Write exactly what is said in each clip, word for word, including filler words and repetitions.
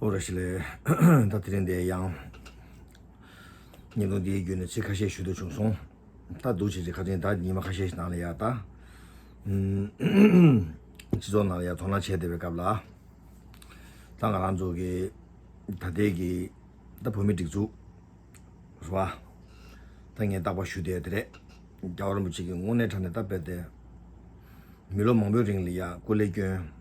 ཨོ་ར་ཤི་ལེ། ད་དེ་རིང་འདིར་ཡང་བརྙན་ཐུང་འདིའི་བརྒྱུད་ནས་ཚིག་ཁ་ཤས་ཞུ་འདོད་བྱུང་སོང་། ད་འདུག་བྱས་ཅིག་ཁ་ཅིག་ད་ཉི་མ་ཁ་ཤས་ཤིག་ནང་ལ་ཡ་ད་སྤྱི་ཚོགས་ནང་ལ་ཡ་དོ་སྣང་བྱས་བསྡད་པའི་སྐབས་ལ། ད་ང་རང་ཚོ་གི་ད་ལྟའི་གི་ད་བོད་མི་སྒྲིག་འཛུགས་རེད་བ། ད་ངས་རྟག་པར་ཞུ་བསྡད་དེ་རེད། རྒྱལ་བ་རིན་པོ་ཆེ་གིས་དངོས་གནས་དྲང་གནས་ད་དཔེ་དེ་མི་ལོ་མང་པོའི་རིང་ལ་ཡ་སྐུ་ལས་བསྐྱོན།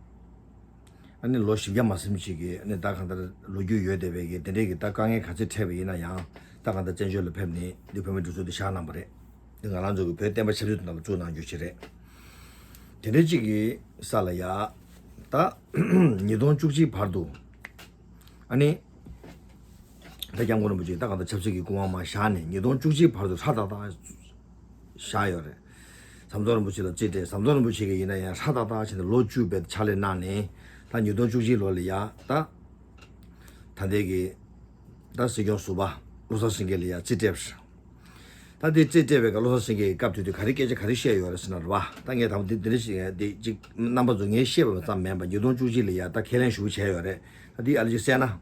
ཨ་ནི་ལོ་བཞི་བརྒྱ་མ་ཟིན་ཅིག་གི་ཨ་ནི་ད་གང་ལྟར་ལོ་རྒྱུས་ཡོད་བསྡད་པའི་གི་དེ་འདྲའི་གི་ད་དཀའ་ངལ་ག་ཚོད་འཕྲད་པ་ཡིན་ན་ཡང་ད་གང་ལྟར་བཙན་བྱོལ་ལ་ཕེབས་ནས་འདི་བོད་མི་སྒྲིག་འཛུགས་འདི་བཞག་གནང་པ་རེད། འདི་ང་རང་ཚོ་གི་བོད་བསྟན་པ་ཆབ་སྲིད་དོན་དག་ལ་བཙུགས་གནང་རྒྱུ་ཞིག་རེད། དེ་འདྲའི་ཅིག་གི་ས་ལ་ཡ་ད་ཉིས་སྟོང་བཅུ་གཅིག་བར་དུ། ཨ་ནི། ད་སྐྱབས་མགོན་རིན་པོ་ཆེ་ད་གང་ལྟར་ཆབ་སྲིད་ཀྱི་སྐུ་དབང་མར་བཞག་ནས་ཉིས་སྟོང་བཅུ་གཅིག་བར་དུ་ཧྲ་ཏག་ཏག་བཞག་ཡོད་རེད། ཟམ་གདོང་རིན་པོ་ཆེ་ལ་རྩིས་སྤྲད། ཟམ་གདོང་རིན་པོ་ཆེ་གིས་ཡིན་ན་ཡང་ཧྲ་ཏག་ཏག་བྱས་ནས་ལོ་བཅུ་པའི་ཕྱག་ལས་གནང་ནས་ད་ཉིས་སྟོང་བཅུ་གཅིག་ལོ་ལ་ཡ་ད་ད་ལྟའི་གི་ད་སྲིད་སྐྱོང་ཟུར་པ་བློ་བཟང་སེང་གེ་ལ་ཡ་རྩིས་སྤྲད་པ་རེད། ད་དེ་རྩིས་སྤྲད་པའི་སྐབས་བློ་བཟང་སེང་གེ་གི་སྐབས་དུས་དུས་ག་རེ་སྐད་ཆ་ག་རེ་བཤད་ཡོད་རེད་ཟེར་ན་རེད་བ། ད་ངས་དང་པོ་འདི་འདི་འདྲ་ཞིག་འདི་གཅིག་རྣམ་པ་ཚོ་ངས་བཤད་པ་ཙམ་མིན་པ་ཉིས་སྟོང་བཅུ་གཅིག་ལ་ཡ་ད་ཁས་ལེན་ཞུ་བྱས་ཡོད་རེད། ད་འདི་ཨ་ལ་ཅིག་གསན་ན་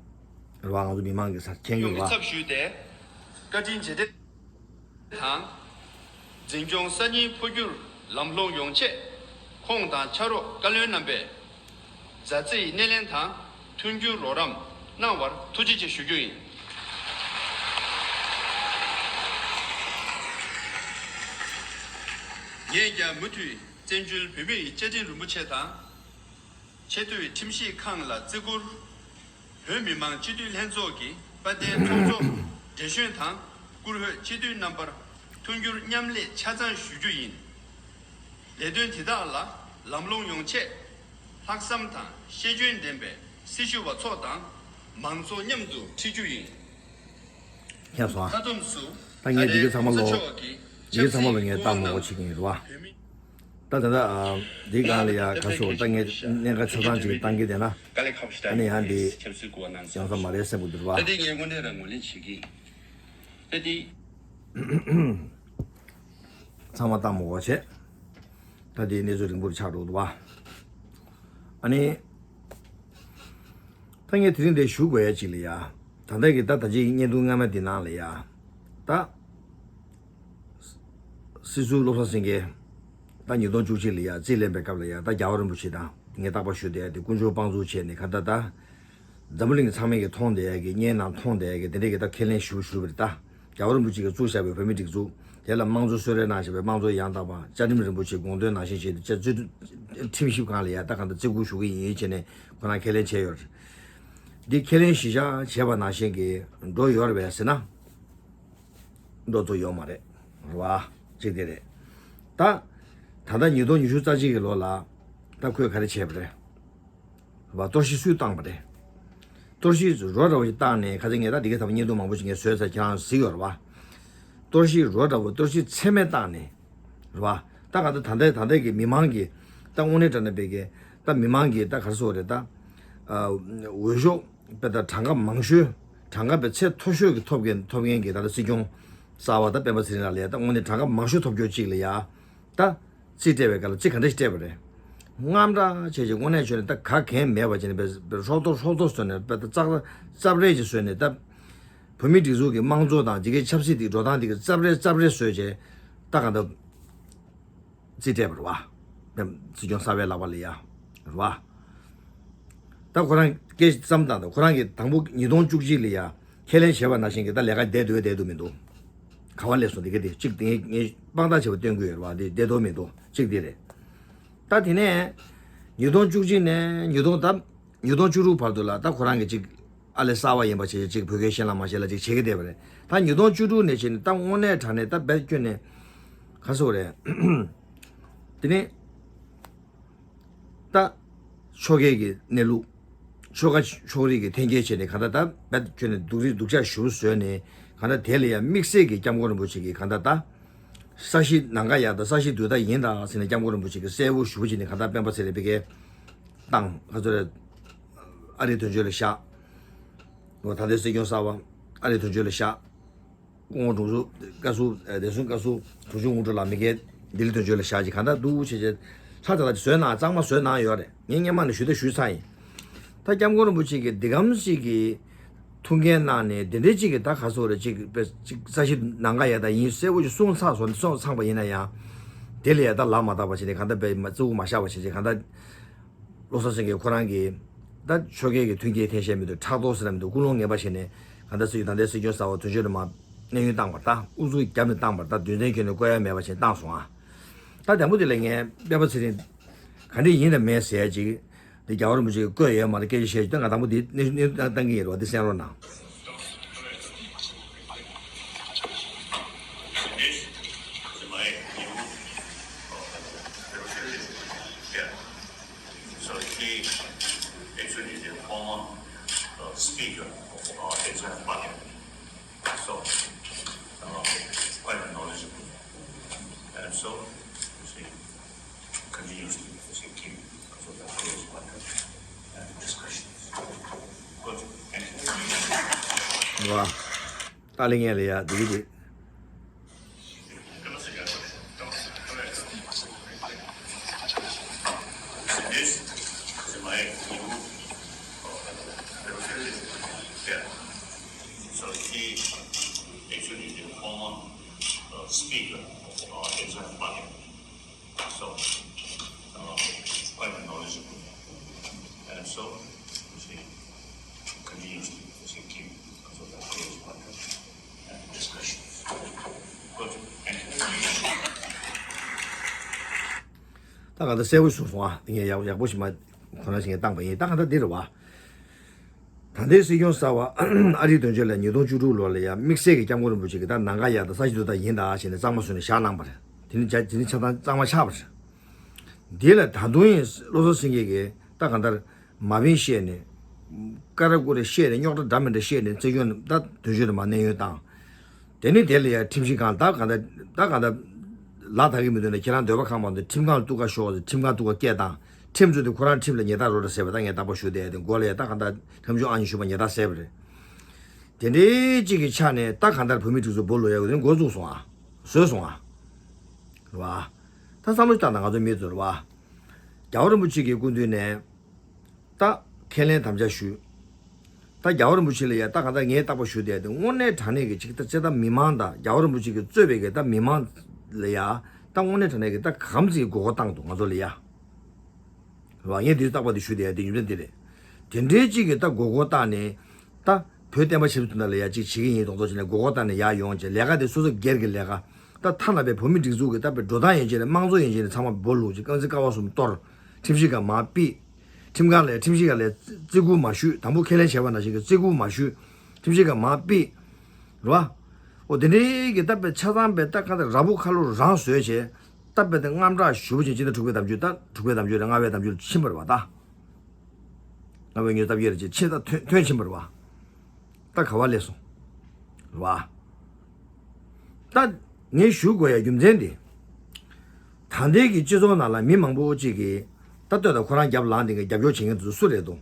རེད་བ། ང་ཚོ་མི་མང་གི་སར་མཁྱེན་གི་ཡོང་རེད་བ། ཚབ་ཞུས་ཏེ། བཀའ་དྲིན་རྗེས་དྲན་དང་། འཛིན་སྐྱོང་གསར་རྙིང་འཕོ་འགྱུར་ལམ་ལྷོང་ཡོང་ཆེད་ཁོང་དང་ཕྱག་རོགས་བཀའ་བློན་རྣམ་པས་མཛའ་བརྩེའི་སྣེ་ལེན་དང་མཐུན་འགྱུར་རོགས་རམ་གནང་བར་ཐུགས་རྗེ་ཆེ་ཞུ་རྒྱུ་ཡིན། ངས་ཀྱང་མུ་མཐུད་བཙན་བྱོལ་བོད་མིའི་བཅའ་ཁྲིམས་རིན་པོ་ཆེ་དང་། ཆེས་མཐོའི་ཁྲིམས་ཞིབ་ཁང་ལ་བརྩི་བཀུར། བོད་མི་མང་སྤྱི་འཐུས་ལྷན་ཚོགས་ཀྱི་དཔལ་ལྡན་ཚོགས་གཙོ་བགྲེས་གཞོན་དང་བཀུར་འོས་སྤྱི་འཐུས་རྣམ་པར་མཐུན་འགྱུར་མཉམ་ལས་ཆ་ཚང་ཞུ་རྒྱུ་ཡིན། ལས་དོན་དེ་དག་ལ་ལམ་ལྷོང་ཡོང་ཆེད་ལྷག་བསམ་དང་ཤེས་འཇོན་ལྡན་པའི་སྲི་ཞུ་བ་ཚོ་དང་མང་ཚོགས་མཉམ་དུ་ཁྲིད་རྒྱུ་ཡིན། མཁྱེན་སོང་ཨ། མཐའ་སྡོམ་སུ། ད་ངས་འདི་གའི་ཚང་མ་ལོ། འདི་གའི་ཚང་མ་ལོ་ངས་ལྟ་མོ་བྱེད་ཀྱི་ཡིན་རེད་བ། ད་ད་ལྟ་ཨ་འདི་སྒང་ལ་ཡ་ག་ཚོད་ད་ངས་གནད་འགག་ཆ་ཚང་ཅིག་བཏང་གི་བསྡད་ན། ཨ་ནི་ཡང་འདི་ཡོང་ས་མ་རེད་བསམ་གི་འདུག་རེད་བ། ད་འདི་ངས་དངོས་གནས་རང་ངོས་ལེན་བྱེད་ཀྱི་ཡིན། ད་འདི། ཚང་མ་ལྟ་མོ་བྱེད། ད་འདི་གནས་ཚུལ་རིང་པོར་ཆགས་འགྲོ་འདུག་བ། ཨ་ནི། ད་ངས་དེ་རིང་འདིར་ཞུ་དགོས་ཡ་ཅིག་ལ་ཡ། ད་ལྟ་གི་ད་ད་ཅིག་བརྙན་ཐུང་སྔ་མ་འདི་ནང་ལ་ཡ། ད། སྲིད་ཟུར་བློ་བཟང་སེང་གེ། ད་ཉིས་སྟོང་བཅུ་གཅིག་ལ་ཡ་རྩིས་ལེན་པའི་སྐབས་ལ་ཡ་ད་རྒྱལ་བ་རིན་པོ་ཆེ་དང་ངས་རྟག་པར་ཞུ་བསྡད་ཡ་དེ་དཀོན་མཆོག་དཔང་བཙུགས་བྱས་ནས་ག་ད་ད། འཛམ་བུ་གླིང་གི་ཚང་མས་ཀྱི་མཐོང་བསྡད་ཡ་གི་བརྙན་ནང་མཐོང་བསྡད་ཡ་གི་དེ་འདྲས་ཀྱི་ད་ཁས་ལེན་ཞུ་ཞུ་བ་རེད་ད། རྒྱལ་བ་རིན་པོ་ཆེ་གིས་བཙུགས་བཞག་པའི་བོད་མིའི་སྒྲིག་འཛུགས་དེ་ལ་དམངས་གཙོ་གསོལ་རས་གནང་བཞག་པའི་དམངས་གཙོ་ཡང་དག་པ་བཅའ་ཁྲིམས་རིན་པོ་ཆེའི་དགོངས་དོན་ནང་བཞིན་བྱས་ཏེ་བཅའ་བརྩི་ཁྲིམས་ཞིབ་ཁང་ལ་ཡ་ད་གང་ལྟར་བརྩི་བཀུར་ཞུ་གི་ཡིན་བྱས་ནས་ཁོ་རང་ཁས་ལེན་བྱས་ཡོད་རེད། འདི་ཁས་ལེན་གཞི་བཞག་བྱས་པ་ནང་བཞིན་གྱི་འགྲོ་ཡོད་རེད་པས་ཟེར་ན། འགྲོ་ཐུབ་ཡོད་མ་རེད། རེད་བ། གཅིག་དེ་རེད། ད། ད་ལྟ་ཉིས་སྟོང་ཉི་ཤུ་རྩ་གཅིག་གི་ལོ་ལ། ད་ཁོས་ག་རེ་བྱས་པ་རེད། བ། གཏོར་བཤིག་སུས་བཏང་བ་རེད། གཏོར་བཤིག་རོ་འདྲ་བོ་ཞིག་བཏང་ནས་ཁ་སང་ངས་ད་འདི་གའི་ཐབས་བརྙན་ཐུང་མང་པོ་ཞིག་ངས་བཟོས་ཚར་ཁྱེད་རང་གཟིགས་ཡོད་རེད་བ། གཏོར་བཤིག་རོ་འདྲ་བོ་གཏོར་བཤིག་ཚད་མེད་བཏང་ནས། རེད་བ། ད་ག་ད་ད་ལྟའི་ད་ལྟའི་གི་མི་མང་གི་ད་དངོས་གནས་དྲང་གནས་པའི་གི་ད་མི་མང་གི་ད་ག་རེ་ཟེར་དགོས་རེད་ད། ཨ། འོས་ཤོག་པའི་ད་གྲངས་ཀ་མང་ཤོས་གྲངས་ཀ་པའི་ཚད་མཐོ་ཤོས་ཀྱི་ཐོབ་མཁན་ཐོབ་མཁན་གྱི་ད་ལྟ་སྲིད་སྐྱོང་གསར་པ་ད་སྤེན་པ་ཚེ་རིང་ལགས་ལ་ཡ་ད་དངོས་གནས་གྲངས་ཀ་མང་ཤོས་ཐོབ་རྒྱུ་གཅིག་ལ་ཡ། ད། རྩིས་སྤྲད་པའི་སྐབས་ལ་རྩིས་ག་འདྲ་ཞིག་སྤྲད་པ་རེད། རྔམ་དྲག་བྱས་ཀྱི་དངོས་གནས་བྱས་ནས་ད་ག་གེ་མེད་པ་བྱས་ནས་དཔེ་དཔེ་ཧྲོག་ཐོར་ཧྲོག་ཐོར་བཟོས་ནས་དཔེ་ད་ཙག་རྩབ་རལ་ཅིག་བཟོས་ནས་ད། བོད་མིའི་སྒྲིག་འཛུགས་ཀྱི་དམངས་གཙོ་དང་འདི་གའི་ཆབ་སྲིད་དེ་འགྲོ་སྟངས་དེ་གི་རྩབ་རལ་རྩབ་རལ་བཟོས་བྱས་ད་ག་ད། རྩིས་སྤྲད་པ་རེད་བ། སྲིད་སྐྱོང་གསར་པའི་ལག་པ་ལ་ཡ། རེད་བ། ད་ཁོ་རང་སྐད་བརྩམས་སྟངས་དང་ཁོ་རང་གིས་དང་པོ་ཉིས་སྟོང་བཅུ་གཅིག་ལ་ཡ་ཁས་ལེན་བྱས་པ་ནང་བཞིན་གྱི་ད་ལས་ཀ་བསྡད་འདུག་བསྡད་འདུག་མི་འདུག་ག་བ་སླེབས་སོང་འདི་ག་དེ་གཅིག་དེ་ངས་དཔང་རྟགས་བྱས་པ་སྟོན་གྱི་ཡོད་རེད་བ། དེ་བསྡད་འདུག་མི་འདུག་གཅིག་དེ་རེད། ད་དེ་ནས་ཉིས་སྟོང་བཅུ་གཅིག་ནས་ཉིས་སྟོང་ད་ཉིས་སྟོང་བཅུ་དྲུག་བར་དུ་ལ་ད་ཁོ་རང་གིས་གཅིག་ཨ་ལས་གསར་བ་ཡིན་པ་བྱས་གཅིག་བོད་སྐད་ཤེས་ལ་མ་ཤེས་ལ་གཅིག་བྱེད་ཀྱི་བསྡད་པ་རེད། ད་ཉིས་སྟོང་བཅུ་དྲུག་ནས་བྱས་ནས་ད་དངོས་གནས་དྲང་གནས་ད་རྦད་ཁྱོན་ནས་ག་རེ་ཟེར་དགོས་རེད། དེ་ནས། ད། ཕྱོགས་འགལ་གྱི་གནས་ལུགས། ཕྱོགས་ཁ་ཕྱོགས་རིས་ཀྱི་འཐེན་འཁྱེར་བྱས་ནས་གང་ལྟར་ད་རྦད་ཁྱོན་ནས་སྡུག་རིས་སྡུག་ཅག་ཞེ་པོ་བཟོས་ནས་གང་ལྟར་དེ་ལ་ཡང་དམིགས་བསལ་གྱི་སྐྱབས་མགོན་རིན་པོ་ཆེ་གིས་གང་ལྟར་ད། ས་གཞི་ནམ་མཁའ་ཡག་དང་ས་གཞི་རྡུལ་དག་ཡིན་དང་ཟེར་ནས་སྐྱབས་མགོན་རིན་པོ་ཆེ་གིས་གསལ་པོ་ཞེ་པོ་བྱས་ནས་གང་ལྟར་སྤེན་པ་ཚེ་རིང་ཕ་གིར་བཏང་ག་ཚོད་རེད། ཨ་རིའི་དོན་གཅོད་ལ་བཞག་ད་ལྟའི་སྲིད་སྐྱོང་གསར་པ་ཨ་རིའི་དོན་གཅོད་ལ་བཞག་སྐུ་ངོ་དྲུང་འཚོ་བཀའ་ཟུར་ཨ་བདེ་སྲུང་བཀའ་ཟུར་དྲུང་ཆེ་དངོས་གྲུབ་ལགས་མ་གིར་ལྡི་ལི་དོན་གཅོད་ལ་བཞག་ཅིག་གང་ལྟར་འདུག་བྱས་བྱས་ཧྲ་ད་ད་ཅིག་བཟོས་གནང་གཙང་མ་བཟོས་གནང་ཡོད་རེད། ངས་སྔོན་མ་ནས་ཞུ་ད་ཞུས་ཚར་ཡིན། ད་སྐྱབས་མགོན་རིན་པོ་ཆེ་གིས་འདི་གམ་ཞིག་གི་ཐུགས་འགན་གནང་ནས་འདི་འདྲའི་ཅིག་གི་ད་ག་སོག་རེ་ཅིག་པེ་ཅིག་ས་གཞི་ནང་ག་ཡ་ད་ཡིན་གསལ་བོ་ཅིག་གསུངས་ཚར་སོང་། གསུངས་ཚང་པ་ཡིན་ན་ཡང་དེ་ལ་ཡ་ད་ལག་མ་བསྟར་བ་བྱས་ནས་གང་ལྟར་པེ་མ་བརྩི་བ་མ་བཞག་པ་བྱས་བྱས་གང་ལྟར། བློ་བཟང་སེང་གེ་ཁོ་རང་གིས་ད་ཆོལ་ཁའི་གི་མཐུན་རྐྱེན་འཐེན་བཤད་མི་འདུག་ཕྲག་དོག་ཟེར་ན་མི་འདུག་ཀུན་སློང་ངན་པ་བྱས་ནས་གང་ལྟར་སྲིད་ཇུས་ད་ལྟའི་སྲིད་སྐྱོང་གསར་པ་དོན་གཅོད་ནས་མ་གནས་དབྱུང་བཏང་བར་ད་ཨུ་ཚུགས་རྒྱབ་ནས་བཏང་བར་ད་རྡུལ་ཚོན་ཁྱོན་ནས་བཀོད་ཡ་མེད་པ་བྱས་བཏང་སོང་ཨ། ད་དང་པོ་དེ་ལ་ངས་དཔལ་པ་ཚེ་རིང་ག་འདྲ་ཡིན་དང་མེད་ཟེར་ཅིག་འདི་རྒྱལ་བ་རིན་པོ་ཆེ་གིས་བཀོད་ཡོད་མ་རེད་སྐད་ཆ་བཤད་ཅིག་ད་ང་དང་པོ་འདི་གནས་གནས་བཏང་གི་ཡིན་རོགས་འདི་གསན་རོགས་གནང་། So he actually is a former uh, speaker of our Asian parliament. So uh, quite knowledgeable. And so you see, continuously you see, keep so that close contact and discussions. Good. Thank you. Wow. ཏཱ་ལི་ངན་ལ་ཡ་འདི་གི་འདི། This is my new, uh, yeah. So he actually is a former uh, speaker of our Asian parliament. So uh, quite knowledgeable. And so you see, continuously you see, keep so that close contact and discussion. Good. Thank you. ད་ག་ད་གསལ་པོ་གསུངས་སོང་ཨ། དེ་ངས་ཡག་ཡག་པོ་ཞིག་མ་ཁོ་ན་ཞིག་ངས་བཏང་པ་ཡིན། ད་ག་ད་འདི་རེད་བ། ད་ལྟའི་སྲིད་སྐྱོང་གསར་པ་ཨ་རིའི་དོན་གཅོད་ལ་ཉིས་སྟོང་བཅུ་དྲུག་ལོ་ལ་ཡ་དམིགས་བསལ་གྱི་སྐྱབས་མགོན་རིན་པོ་ཆེ་གིས་ད་ནང་ཁ་ཡ་ད་ས་གཞི་འདུག་ད་ཡིན་ད་ཞེས་ནས་གཙང་མ་བཟོས་ནས་བཞག་གནང་པ་རེད། དེ་ནི་བྱ་དེ་ནི་ཆ་ཚང་གཙང་མ་ཆགས་པ་རེད། འདི་ལ་ད་དུང་ཡིན་བློ་བཟང་སེང་གེ་གིས་ད་གང་ལྟར་མ་བིན་བཤད་ནས་ཀ་ར་ཀུ་རེ་བཤད་ནས་རྙོག་དྲ་འདྲ་མི་འདྲ་བཤད་ནས་སྲིད་སྐྱོང་ད་དོན་གཅོད་དུ་མ་གནས་ཡོད་བཏང་། དེ་ནི་དེ་ལ་ཡ་ཁྲིམས་ཞིབ་ཁང་ད་གང་ལྟར་ད་གང་ལྟར་ལ་ད་གི་མི་འདུག་ན་ཁྱེད་རང་འདོད་པ་གང་མང་འདུག་ཁྲིམས་ཁང་ལ་གཏུག་ག་ཤོག་ཟེར་ཁྲིམས་ཁང་གཏུག་ག་སྐད་བཏང་། ཁྲིམས་རྩོད་དེ་ཁོ་རང་ཁྲིམས་ལ་ཉེས་རྡུང་རོགས་འདྲ་ཟེར་བ་ད་ངས་རྟག་པར་ཞུ་བསྡད་དེ་མགོ་ལ་ཡ་ད་གང་ལྟར་ཁྲིམས་གཞུང་ཨང་ཉི་ཤུ་པ་ཉེས་རྡུང་ཟེར་བ་རེད། དེ་འདྲའི་གཅིག་གི་ཆ་ནས་ད་གང་ལྟར་བོད་མི་སྒྲིག་འཛུགས་སྦོ་ལོ་ཡ་གི་དོན་འགོ་བཙུགས་སོང་ཨ། བཟོས་སོང་ཨ། རེད་བ། ད་བསམ་བློ་བཏང་ན་ང་ཚོ་མི་ཚོ་རེད་བ། རྒྱལ་བ་རིན་པོ་ཆེ་གི་སྐུ་མདུན་ནས་ད་ཁས་ལེན་དམ་བཅའ་ཞུས། ད་རྒྱལ་བ་རིན་པོ་ཆེ་ལ་ཡ་ད་གང་ལྟར་ངས་རྟག་པར་ཞུ་བསྡད་དེ་དངོས་གནས་དྲང་གནས་ཀྱི་ཅིག་ད་ཅེ་ད་མི་མང་དང་རྒྱལ་བ་རིན་པོ་ཆེ་གིས་གཙོས་པའི་གི་ད་མི་མང་ལ་ཡ་ད་དངོས་གནས་དྲང་གནས་ཀྱི་ད་གམ་ཚིག་མགོ་སྐོར་བཏང་འདུག་ང་ཚོ་ལ་ཡ། རེད་བ། ངས་འདི་རྟག་པར་འདི་ཞུ་བསྡད་ཡ་དེ་ཡིན་ན་འདི་རེད། དེ་འདྲའི་གཅིག་གིས་ད་མགོ་སྐོར་བཏང་ནས་ད་བོད་བསྟན་པ་ཆབ་སྲིད་དོན་དག་ལ་ཡ་གཅིག་བྱེད་ཀྱི་ཡིན་མདོག་མདོག་བྱས་ནས་མགོ་སྐོར་བཏང་ནས་ཡར་ཡོང་བྱས་ལས་ཀ་དེ་སོ་སོ་སྒེར་གྱི་ལས་ཀ་ད་ཐ་ན་པའི་བོད་མི་སྒྲིག་འཛུགས་ཀྱི་ད་པའི་འགྲོ་སྟངས་ཡན་ཆད་ནས་དམངས་གཙོ་ཡན་ཆད་ནས་ཚང་མ་སྦོ་ལུག་ཅིག་རྐང་འཛིན་ཀ་བ་གསུམ་གཏོར། ཁྲིམས་ཞིབ་ཁང་མར་ཕུད། ཁྲིམས་ཁང་ལ་ཁྲིམས་ཞིབ་ཁང་ལ་བརྩི་བཀུར་མ་ཞུས། དང་པོ་ཁས་ལེན་བྱས་པ་ནང་བཞིན་གྱི་བརྩི་བཀུར་མ་ཞུས། ཁྲིམས་ཞིབ་ཁང་མར་ཕུད། རེད་བ། འོ་དེ་འདྲའི་གི་ད་པའི་ཆ་ཚང་པའི་ད་ག་ད་ར་བུ་ཁ་ལོ་རང་བཟོས་བྱས། ད་པའི་ད་དངངས་སྐྲག་ཞེ་པོ་ཅིག་སྤྱི་ཟླ་དྲུག་པའི་ཟླ་མཇུག་ད་དྲུག་པའི་ཟླ་མཇུག་རེད། ལྔ་པའི་ཟླ་མཇུག་ཕྱིན་པ་རེད་བ་ད། ལྔ་པའི་ཉོ་སྟབས་ཡེ་རེད་ཅེས་ཕྱིན་ད་ཐོན་ཐོན་ཕྱིན་པ་རེད་བ། ད་ག་བ་སླེབས་སོང་། རེད་བ། ད་ངས་ཞུ་དགོས་ཡ་རྒྱུ་མཚན་དེ། ད་ལྟའི་གི་སྤྱི་ཚོགས་ནང་ལ་མི་མང་པོ་ཅིག་གིས་ད་ལྟོས་ད་ཁོ་རང་རྒྱབ་ལངས་དེ་གི་རྒྱབ་སྐྱོར་བྱེད་མཁན་དེ་ཚོ་སུ་རེད་དོ།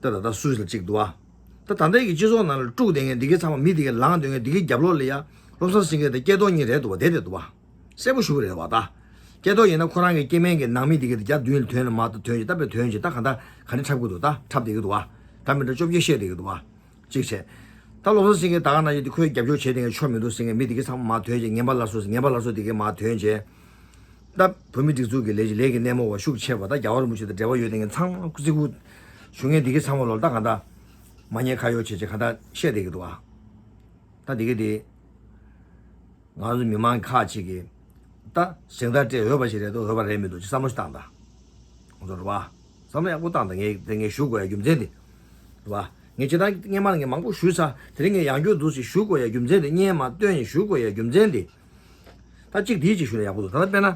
ལྟོས་ད་ད་སུ་ལ་ཅིག་འདུག་བ། ད་ད་ལྟའི་གི་སྤྱི་ཚོགས་ནང་ལ་དཀྲུགས་བསྡད་མཁན་འདི་གི་ཚང་མ་མི་འདི་གི་ལངས་སྡོད་མཁན་འདི་གི་རྒྱབ་ལོགས་ལ་ཡ་བློ་བཟང་སེང་གེ་དང་སྐལ་རྡོར་གཉིས་རེད་འདུག་བ་བསྡད་བསྡད་འདུག་བ། གསལ་པོ་ཞུ་གི་རེད་བ་ད། སྐལ་རྡོར་ཡིན་ན་ཁོ་རང་གི་སྐྱེ་དམན་གྱི་ནང་མི་འདི་གི་རྒྱ་མདུན་ལ་ཐོན་ནས་མར་ད་ཐོན་ཅིག་ད་པའི་ཐོན་ཅིག་ད་ག་ད་ག་ནས་འཁྲབ་གི་འདུག་ད་འཁྲབ་བསྡད་གི་འདུག་བ། ད་མི་འདྲ་བཅོ་བརྒྱད་བཤད་བསྡད་གི་འདུག་བ། གཅིག་བྱས། ད་བློ་བཟང་སེང་གེ་ད་ག་ནང་བཞིན་དེ་ཁོས་རྒྱབ་སྐྱོར་བྱས་དེ་ངས་ཆོ་མི་འདུག་ཟེར་མཁན་མི་དེ་གའི་ཚང་མ་མར་ཐོན་བྱས། ངན་པ་སླར་གསོ་ཟེར་ངན་པ་སླར་གསོ་དེ་གའི་མར་ཐོན་བྱས། ད་བོད་མི་སྒྲིག་འཛུགས་ཀྱི་ལས་ཀྱི་ལས་ཀྱི་སྣེ་མོ་བ་ཤུགས་ཆེ་བ་ད་རྒྱལ་བ་རིན་པོ་ཆེ་དང་འབྲེལ་བ་ཡོད་དེ་ངས་ཚང་མ་བརྩི་བཀུར་ཞུ་མཁན་དེ་གའི་ཚང་མ་ལོར་ད་ག་ད་མ་ཉེས་ཁ་གཡོག་བྱས་བྱས་ག་ད་བཤད་བསྡད་ཀྱི་འདུག་ཨ། ད་དེ་གའི་དེ། ང་ཚོ་མི་མང་ཁག་ཅིག་གིས་ད་གཟེངས་རྟགས་སྤྲད་འོས་པ་ཞིག་རེད་འདུག་འོས་པ་རེད་མི་འདུག་ཅིག་བསམ་བློ་ཞིག་བཏང་དང་། ང་ཚོ་རེད་བ། བསམ་བློ་ཡག་པོ་བཏང་དང་། ངས་དེ་ངས་ཞུ་དགོས་ཡ་རྒྱུ་མཚན་དེ། རེད་བ། ངས་ཇི་ལྟར་སྔས་མ་ལ་ངས་མང་པོ་ཞུས་ཚར། དེ་རིང་ངས་ཡང་བསྐྱར་འདུག་ཅིག་ཞུ་དགོས་ཡ་རྒྱུ་མཚན་དེ། བརྙན་མ་བཏོན་ནས་ཞུ་དགོས་ཡ་རྒྱུ་མཚན་དེ། ད་གཅིག་དེའི་གཅིག་ཞུ་ན་ཡག་པོ་འདུག་ད་ལྟ་དཔེར་ན།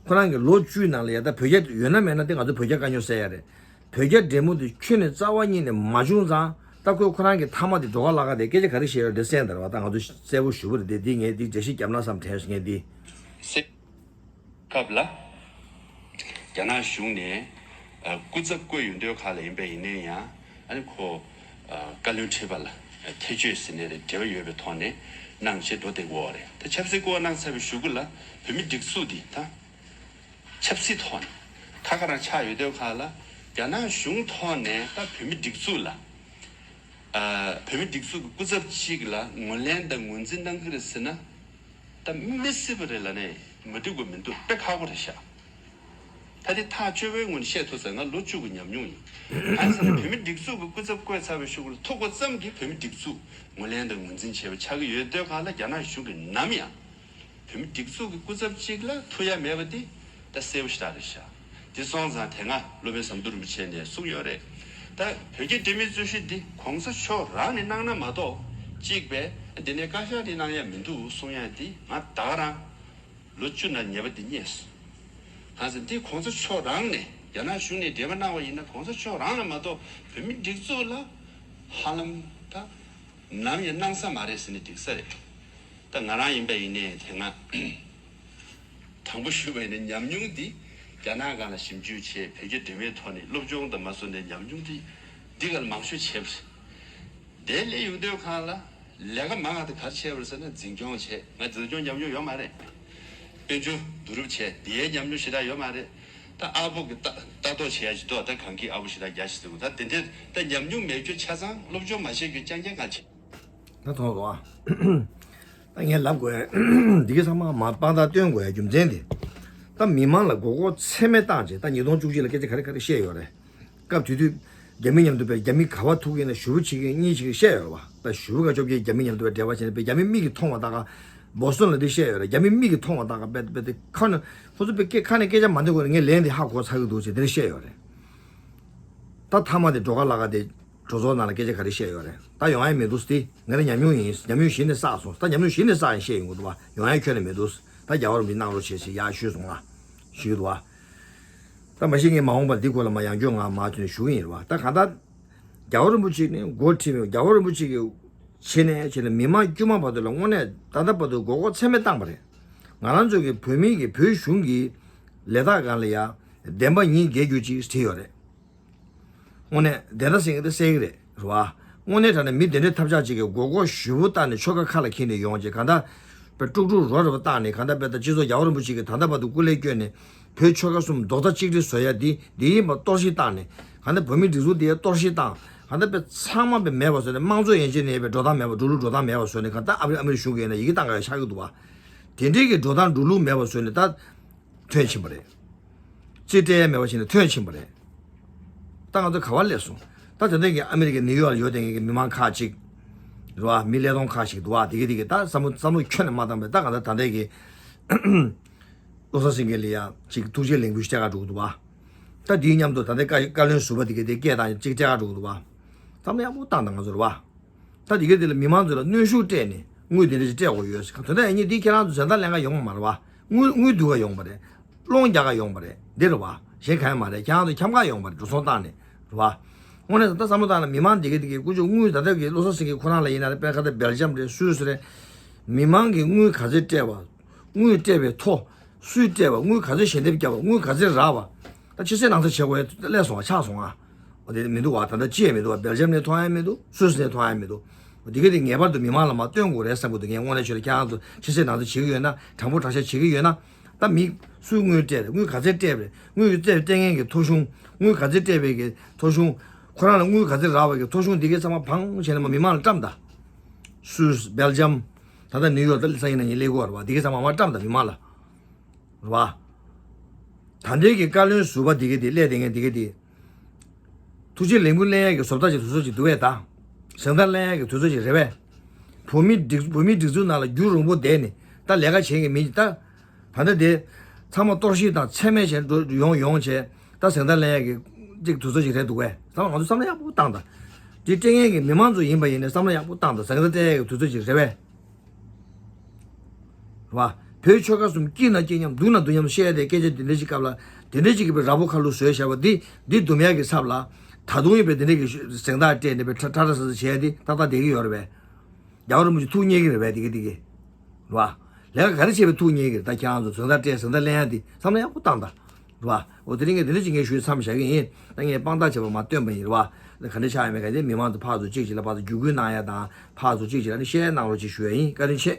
ཁོ་རང་གི་ལོ་བཅུའི་ནང་ལ་ཡ་ད་བོད་རྒྱ་ཡོད་ན་མེད་ན་དེ་ང་ཚོ་བོད་རྒྱ་དཀའ་རྙོག་སེལ་ཡ་རེད། བོད་རྒྱ་འབྲེལ་མོ་དེ་ཁྱོན་ནས་རྩ་བ་ཉིད་ནས་མ་བྱུང་ཙང་། ད་ཁོས་ཁོ་རང་གི་མཐའ་མ་དེ་འགྲོ་ག་ལ་ག་དེ་སྐད་ཆ་ག་རེ་བཤད་ཡོད་དེ་གསན་དང་རེད་བ། ད་ང་ཚོ་གསལ་པོ་ཞུ་བ་རེད་དེ། འདི་ངས་འདི་འགྲེལ་བཤད་བརྒྱབ་ན་བསམ་དྲན་སོང་ངས་འདི། སེ། སྐབས་ལ། རྒྱ་ནག་གཞུང་ནས་ཨ་སྐུ་ཚབ་བསྐོས་ཡོད་འདོད་ཁག་ལ་ཡིན་པ་ཡིན་ནའི་ཡང་ཨ་ནི་ཁོ་ཨ་བཀའ་བློན་ཁྲི་པ་ལ་ཐེ་བྱུས་ཟེར་ནས་རེད། འབྲེལ་བ་ཡོད་པའི་ཐོག་ནས་གནང་བྱས་འགྲོ་བསྡད་ཀྱི་ཡོད་རེད། ད་ཆབ་སྲིད་བསྐོ་བ་གནང་ཚར་བའི་གཞུག་གུ་ལ་བོད་མི་སྒྲིག་འཛུགས་འདི་ད། ཆབ་སྲིད་ཐོག་ནས་ཁ་ཁ་རང་ཆགས་ཡོད་དུས་ཁ་ལ་ རྒྱ་ནག་གཞུང་ཐོག་ནས་ད་བོད་མི་སྒྲིག་འཛུགས་ལ། ཨ། བོད་མི་སྒྲིག་འཛུགས་ཀྱི་སྐུ་ཚབ་གཅིག་ལ་ངོས་ལེན་དང་ངོས་འཛིན་གནང་གི་རེད་ཟེར་ན། ད་མི་སྲིད་པ་རེད་ལབ་ནས་མ་འགྲིག་པ་མི་འདུག་དཔེ་ཁག་པོ་རེད་ཤག་ད་དེ་ཐག་གཅོད་པའི་ངོས་ནས་བཤད་ཐུབ་ཚར། ང་ལོ་བཅུ་གི་ཉམས་མྱོང་ཡིན། གང་ཟེར་ན་བོད་མི་སྒྲིག་འཛུགས་ཀྱི་སྐུ་ཚབ་བསྐོས་ཚར་བའི་གཞུག་ལ་ཐུག་པ་ཙམ་གྱིས་བོད་མི་སྒྲིག་འཛུགས་ངོས་ལེན་དང་ངོས་འཛིན་བྱས་པ་ཆགས་ཀྱི་ཡོད་དུས་གང་ལ་རྒྱ་ནག་གཞུང་གིས་ནམ་ཡང་བོད་མི་སྒྲིག་འཛུགས་ཀྱི་སྐུ་ཚབ་གཅིག་ལ་ཐུག་ཡ་མེད་པ་དེ་ད་གསལ་པོ་ཞེ་དྲག་རེད་ཤག་དེ་སོང་ཙང་དེ་སྔ་སློབ་དཔོན་ཟམ་གདོང་རིན་པོ་ཆེ་ནས་གསུངས་ཡོད་རེད། ད་བོད་རྒྱ་འབྲེལ་མོལ་རྩོད་གཞི་འདི་གོང་ས་མཆོག་རང་ནས་གནང་ན་མ་གཏོགས་གཅིག་པས་འདི་ནས་བཀའ་ཤག་ནས་གནང་ཡ་མི་འདུག་གསུང་ཡ་འདི་ང་ད་ག་རང་ལོ་བཅུ་ནང་ཉེས་པ་འདི་རྙེད་སོང་། གང་ཟེར་འདི་གོང་ས་མཆོག་རང་ནས་རྒྱ་ནག་གཞུང་ནས་འབྲེལ་བ་གནང་བ་ཡིན་ན་གོང་ས་མཆོག་རང་ལ་མ་གཏོགས་བོད་མི་སྒྲིག་འཛུགས་ལ་ཧ་ལམ་ད་ནམ་ཡང་གནང་ས་མ་རེད་ཟེར་ནས་འགྲིག་ས་རེད། ད་ང་རང་ཡིན་པ་ཡིན་ནའི་དེ་སྔ་དང་པོ་ཞུས་པ་ཡིན་ན་ཉམས་མྱོང་འདི་རྒྱ་ནག་སྒང་ལ་ཞིབ་འཇུག་བྱས་བོད་རྒྱ་འབྲེལ་མོལ་ཐོག་ནས་སློབ་སྦྱོང་དང་མ་སོ་ནས་ཉམས་མྱོང་འདི་འདི་ག་ལ་མང་ཤོས་བྱས་པ་རེད། དེ་སླེབས་ཡོང་དུས་སྒང་ལ་ལས་ཀ་མང་བ་དེ་ག་རེ་བྱས་པ་རེད་ཟེར་ན་འཛིན་སྐྱོང་བྱས། ང་འཛིན་སྐྱོང་ཉམས་མྱོང་ཡོད་མ་རེད། དཔལ་འབྱོར་བསྡུ་རུབ་བྱས་དེའི་ཉམས་མྱོང་ཞེ་དྲག་ཡོད་མ་རེད། ད་ཨ་ཕོ་གི་ལྟ་ལྟ་རྟོག་བྱེད་ཡ་ཞིག་འདུག་ད་གང་གི་ཨ་ཕོ་ཞེ་དྲག་རྒྱ་ཞིག་ཟེར་གོ་ད་དེ་འདྲའི་ད་ཉམས་མྱོང་མེད་རྒྱུ་ཆ་ཚང་སློབ་སྦྱོང་མ་བྱས་རྒྱུ་རྐྱང་རྐྱང་གང་བྱེད། ད་ཐོག་རོགས་ཨ། ད་ངས་ལབ་དགོས་འདི་གའི་ཚང་མ་མ་དཔང་རྟགས་སྟོན་དགོས་ཡ་རྒྱུ་མཚན་དེ། ད་མི་མང་ལ་མགོ་སྐོར་ཚད་མེད་བཏང་བྱས་ད་ཉིས་སྟོང་བཅུ་གཅིག་ལ་སྐད་ཆ་ག་རེ་ག་རེ་བཤད་ཡོད་རེད། སྐབས་དེ་དུས་རྒྱ་མི་མཉམ་དུ་པའི་རྒྱ་མི་ག་བ་ཐུག་ཡིན་ན་ཞུ་བོ་བྱེད་ཀྱི་གཉིས་བྱེད་ཀྱི་བཤད་ཡོད་རེད་བ། ད་ཞུ་བོ་ག་བཅོ་བརྒྱད་རྒྱ་མི་མཉམ་དུ་པའི་འབྲེལ་བ་བྱས་ནས་པའི་རྒྱ་མི་མིག་གིས་མཐོང་བ་ལྟ་ག་བོ་སི་ཊོན་ལ་འདི་བཤད་ཡོད་རེད། རྒྱ་མི་མིག་གིས་མཐོང་བ་ལྟ་ག་པའི་པའི་དེ་ཁ་ནས་ཁོ་ཚོ་པའི་སྐད་ཁ་ནས་སྐད་ཆ་མ་འདི་དགོས་ནས་ངས་ལན་འདི་ཧ་གོ་ཚར་གི་འདུག་ཅེས་དེ་འདྲ་བཤད་ཡོད་རེད། ད་མཐའ་མ་དེ་འགྲོ་ཁ་ལ་ག་དེ་གྲོས་ཚོགས་ནང་ལ་སྐད་ཆ་ག་རེ་བཤད་ཡོད་རེད། ད་ཡོང་ཡ་མི་འདུག་སྟེ་ང་རང་ཉམས་མྱོང་ཡིན། ཉམས་མྱོང་གཞི་ནས་བསགས་སོང་། ད་ཉམས་མྱོང་གཞི་ནས་བསགས་ཡིན་བཤད་ཡོང་གི་འདུག་བ། ཡོང་ཡ་ཁྱོན་ནས་མི་འདུག་ད་རྒྱལ་བ་རིན་པོ་ཆེ་གནང་རོགས་བྱེད་ཅེས་ཡར་ཞུས་སོང་ང་། ཞུས་འདུག་བ། ད་མ་གཞི་ངས་མ་འོངས་པར་འདི་སྐོར་ལ་མ་ཡང་བསྐྱར་ང་མ་ཐོན་ཞུ་གི་ཡིན་རེད་བ། ད་གང་ལྟར་རྒྱལ་བ་རིན་པོ་ཆེ་ནས་འགོ་ཁྲིད་པའི་རྒྱལ་བ་རིན་པོ་ཆེ་གི་བྱས་ནས་བྱས་ནས་མི་མང་དཀྱུས་མ་བར་དུ་ལ་དངོས་གནས་ད་ལྟ་བར་དུ་མགོ་སྐོར་ཚད་མེད་བཏང་བ་རེད། ང་རང་ཚོ་གི་བོད་མི་གི་བོད་གཞུང་གི་ལས་དག་སྒང་ལ་ཡ་བདེན་པ་ཉིད་འགེལ་རྒྱུ་ཅིག་བྲིས་ཡོད་རེད། དངོས་གནས་བདེན་མཐའ་གསལ་གི་དེ་གསལ་གི་རེད་རེད་བ། དངོས་གནས་དྲང་གནས་མི་དེ་འདྲའི་ཐབས་ཆག་ཅིག་གིས་མགོ་སྐོར་ཞེ་པོ་བཏང་ནས་ཆོལ་ཁ་ཁ་ལ་འཁྱེར་ནས་ཡོང་བྱས་གང་ལྟར་པའི་དཀྲུག་དཀྲུག་རོ་རེ་བ་བཏང་ནས་གང་ལྟར་པའི་ད་སྤྱི་ཚོགས་རྒྱལ་བ་རིན་པོ་ཆེ་གིས་ད་ལྟ་བར་དུ་སྐུ་ལས་བསྐྱོན་ནས་བོད་ཆོལ་ཁ་གསུམ་རྡོག་རྩ་གཅིག་སྒྲིལ་བཟོ་ཡ་འདི་འདི་ཡིན་པ་གཏོར་བཤིག་བཏང་ནས་གང་ལྟར་བོད་མི་སྒྲིག་འཛུགས་འདི་གཏོར་བཤིག་བཏང་གང་ལྟར་པའི་ཚང་མ་པའི་མེད་པ་བཟོས་ནས་དམངས་གཙོ་ཡན་ཆད་ནས་པའི་འགྲོ་སྟངས་མེད་པ་འགྲོ་ལུགས་འགྲོ་སྟངས་མེད་པ་བཟོས་ནས་གང་ལྟར་ཨ་རི་ཨ་མི་རི་གཞུང་གིས་ཡིན་ན་ཡི་གེ་བཏང་ག་ཡ་ཆགས་ཀྱི་འདུག་བ། དེ་འདྲའི་གི་འགྲོ་སྟངས་འགྲོ་ལུགས་མེད་པ་བཟོས་ནས་ད། ཐོན་ཕྱིན་པ་རེད། རྩིས་སྤྲད་ཡ་མེད་པ་བྱས་ནས་ཐོན་ཕྱིན་པ་རེད། ད་ང་ཚོ་ག་བ་སླེབས་སོང་། ད་དེ་འདྲ་གི་ཨ་མི་རི་ཀའི་ནིའུ་ཡོག་ལ་ཡོད་དེ་ངེད་ཀྱི་མི་མང་ཁག་ཅིག་རེད་བ། མི་ཀླད་སྟོང་ཁག་ཅིག་འདུག་བ། དེ་གི་དེ་གི་ད་བསམ་བློ་བསམ་བློ་ཁྱོན་ནས་མ་བཏང་པས་ད་ག་ད་ད་ལྟའི་གི་བློ་བཟང་སེང་གེ་ལ་ཡ་ཅིག་ཐུགས་རྗེ་ལེགས་འབུལ་སྤྲད་ག་འགྲོ་གི་འདུག་བ། ད་དེའི་མཉམ་དུ་ད་ལྟའི་བཀའ་བཀའ་བློན་ཟུར་པ་དེ་གི་དེ་སྐད་བཏང་ཅིག་སྤྲད་ག་འགྲོ་གི་འདུག་བ། བསམ་བློ་ཡག་པོ་བཏང་དང་ང་ཚོ་རེད་བ། ད་དེ་ག་དེ་ལ་མི་མང་ཚོ་ལ་གནོན་ཤུགས་སྤྲད་ནས་དངུལ་དེ་འདྲ་ཞིག་སྤྲད་དགོས་ཡོད་ཟེར། དོན་དག་ཡིན་གཉིས་འདི་ཁྱེད་རང་ཚོ་ཟན་ཐག་ལེན་ག་ཡོང་བ་མ་རེད་བ། དངུལ་དངུལ་བསྡུ་ག་ཡོང་བ་རེད། སློང་རྒྱག་ག་ཡོང་བ་རེད། འདི་རེད་བ། གཞན་གང་ཡང་མ་རེད། ཁྱེད་རང་ཚོ་འཁྱམ་ག་ཡོང་བ་རེད། འགྲོ་སོང་བཏང་ནས་རེད་བ། དངོས་གནས་ད་བསམ་བློ་བཏང་ན་མི་མང་དེ་ག་དེ་གའི་ཀུ་ཅོ་དངུལ་ད་ལྟ་གི་བློ་བཟང་སེང་གེ་ཁོ་རང་ལ་ཡིན་ན་རེད། དཔེར་ན་ཁ་ད་སྦེལ་ཇམ་རེད། སུད་སི་རེད། མི་མང་གིས་དངུལ་ག་ཚོད་སྤྲད་པ། དངུལ་སྤྲད་པའི་ཐོ། སུས་སྤྲད་པ། དངུལ་ག་ཚོད་ཞལ་འདེབས་བརྒྱབ་པ། དངུལ་ག་ཚོད་རག་པ། ད་ཕྱི་གསལ་ནང་གསལ་བྱེད་དགོས་ཡ་སླེབས་སོང་བ། ཆགས་སོང་ང་། འོ་དེ་མི་འདུག་བ། ད་ལྟ་ཅི་ཡང་མི་འདུག་བ། སྦེལ་ཇམ་ནས་མཐོང་ཡ་མི་འདུག་སུད་སི་ནས་མཐོང་ཡ་མི་འདུག་འདི་ག་དེ་ངེས་པར་དུ་མི་མང་ལ་མ་སྟོན་དགོས་རེད་བསམ་གི་འདུག་ངས་དངོས་གནས་ཆོས་ལ་ཁྱེད་རང་ཚོ་ཕྱི་གསལ་ནང་གསལ་བྱེད་ཀྱི་ཡོད་ན། དྲང་པོ་དྲང་བཞག་བྱེད་ཀྱི་ཡོད་ན། ད་མི་སུས་དངུལ་སྤྲད་རེད། དངུལ་ག་ཚོད་སྤྲད་རེད། དངུལ་སྤྲད་སྤྲད་མཁན་གྱི་ཐོ་གཞུང་། དངུལ་ག་ཚོད་སྤྲད་པའི་གི་ཐོ་གཞུང་། ཁོ་རང་ལ་དངུལ་ག་ཚོད་རག་པའི་གི་ཐོ་གཞུང་འདི་གའི་ཚང་མ་བང་བྱས་ནས་མ་མི་མང་ལ་བཀྲམ་ད། སུད་སི། སྦེལ་ཇམ། ད་ལྟ་ནིའུ་ཡོག་ད་ལ་ས་ཡིན་ན་ཡིན་སླེབས་ཀྱི་ཡོད་རེད་བ། འདི་གའི་ཚང་མ་མ་བཀྲམ་ད་མི་མང་ལ། རེད་བ། ད་ལྟའི་གི་བཀའ་བློན་ཟུར་པ་འདི་ག་དེ་སླེབས་བསྡད་མཁན་འདི་ག་དེ། ཐུགས་རྗེ་ལེགས་འབུལ་ལེན་ཡག་གི་བཟོ་ལྟ་ཅིག་དུས་ཚོད་ཅིག་འདུག་བས་ད། གཟེངས་རྟགས་ལེན་ཡག་གི་དུས་ཚོད་ཅིག་རེད་བས། བོད་མི་སྒྲིག་བོད་མི་སྒྲིག་འཛུགས་ནང་ལ་རྒྱུན་རིང་པོ་བསྡད་ནས་ད་ལས་ཀ་བྱེད་མཁན་མི་ད། ད་ལྟ་དེ། ཚང་མ་གཏོར་བཤིག་དང་ཚད་མེད་བྱས་འགྲོ་ཡོང་ཡོང་བྱས་ད་གཟེངས་རྟགས་ལེན་ཡག་གི་ཅིག་དུས་ཚོད་ཅིག་རེད་འདུག་བས། ཚང་མ་ང་ཚོ་བསམ་བློ་ཡག་པོ་བཏང་ད། དེ་སྤྲད་མཁན་གི་མི་མང་ཚོ་ཡིན་པ་ཡིན་ནའི་བསམ་བློ་ཡག་པོ་བཏང་ད། གཟེངས་རྟགས་སྤྲད་ཡག་གི་དུས་ཚོད་ཅིག་རེད་བས། རེད་བ། བོད་ཆོལ་ཁ་གསུམ་སྐྱིད་ན་སྐྱིད་མཉམ་སྡུག་ན་སྡུག་མཉམ་བཤད་ཡ་དེ་སྐད་ཆ་དེ་འདྲ་ཞིག་སྐབས་ལ་དེ་འདྲ་ཞིག་གི་བའི་ར་ཕོ་ཁ་ལུ་བཟོས་བཞག་པ་འདི་འདི་འདུམ་ཡ་གི་ཚབ་ལ་ད་དུང་ཡོད་པའི་དེ་འདྲ་གི་གཟེངས་རྟགས་སྤྲད་ནས་བའི་ཁྲ་ཁྲ་ཁྲ་ཟ་ཟ་བྱས་ཏེ་ཏག་ཏག་བསྡད་ཀྱི་ཡོད་རེད་པས། རྒྱལ་བ་རིན་པོ་ཆེ་ཐུགས་མཉེས་ཀྱི་རེད་པས་དེ་གི་དེ་གི། རེད་བ། ལས་ཀ་ག་རེ་བྱས་པའི་ཐུགས་མཉེས་ཀྱི་རེད། ད་ཁྱེད་རང་ཚོ་གཟེངས་རྟགས་སྤྲད་གཟེངས་རྟགས་ལེན་ཡ་དེ་བསམ་བློ་ཡག་པོ་བཏང་ད། རེད་བ། འོ་དེ་རིང་ངས་དེ་འདྲ་ཅིག་ངས་ཞུས་མཚམས་བཞག་གི་ཡིན། ད་ངས་དཔང་རྟགས་བྱས་པ་མ་སྟོན་པ་ཡིན་རེད་བ། ད་ག་འདྲ་ཆགས་ཡོད་མེད་ག་དེ་མི་མང་ཚོ་ཕར་ཚུར་གཅིག་བྱེད་ལ་ཕར་ཚུར་བརྒྱུད་སྐུལ་གནང་ཡ་དང་ཕར་ཚུར་གཅིག་བྱེད་ལ་ནི་བཤད་གནང་རོགས་ཅིག་ཞུ་ཡ་ཡིན། བཀའ་དྲིན་ཆེ།